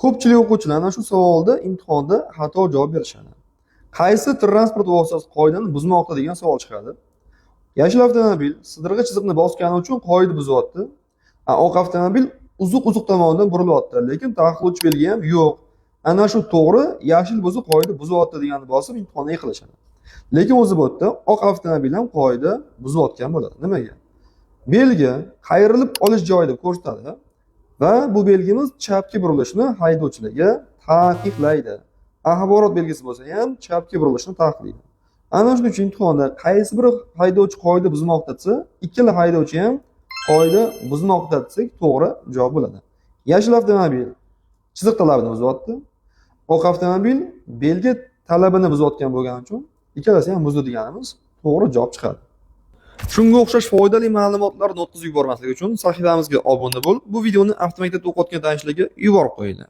Ko'pchilik o'quvchilar ana shu savolda imtihonda xato javob berishadi. Qaysi transport vositasi qoidani buzmoqda degan savol chiqadi. Yashil avtomobil sidirg'i chiziqni bosgani uchun qoida buzyapti. Oq avtomobil uzuq uzuq tomonidan burilyapti, lekin taqiqlovchi belgi ham yo'q. Ana shu to'g'ri, yashil bo'lsa qoida buzyapti deganni bosib imtihonda yiqilishadi. Lekin o'zi bu yerda oq avtomobil ham qoida buzayotgan bo'ladi. Nimaga? Belgi qayrilib olish joyi deb ko'rsatadi va bu belgimiz chapga burilishni haydovchilarga taqiqlaydi. Axborot belgisi bo'lsa ham chapga burilishni taqiqlaydi. Ana shuning uchun imtihonda qaysi bir haydovchi qoida buzmoqda desa, ikkala haydovchi ham qoida buzmoqda desak, to'g'ri javob bo'ladi. Yashil avtomobil chiziq talabini buzyapti. Oq avtomobil belgi talabini buzayotgan bo'lgani uchun ikkalasi ham buzdi deganimiz to'g'ri javob chiqadi. Shunga o'xshash foydali ma'lumotlarni o'tkazib yubormaslik uchun sahifamizga obuna bo'lib, bu videoni avtomaktabda o'qiyotgan tanishlarga yuborib qo'yinglar.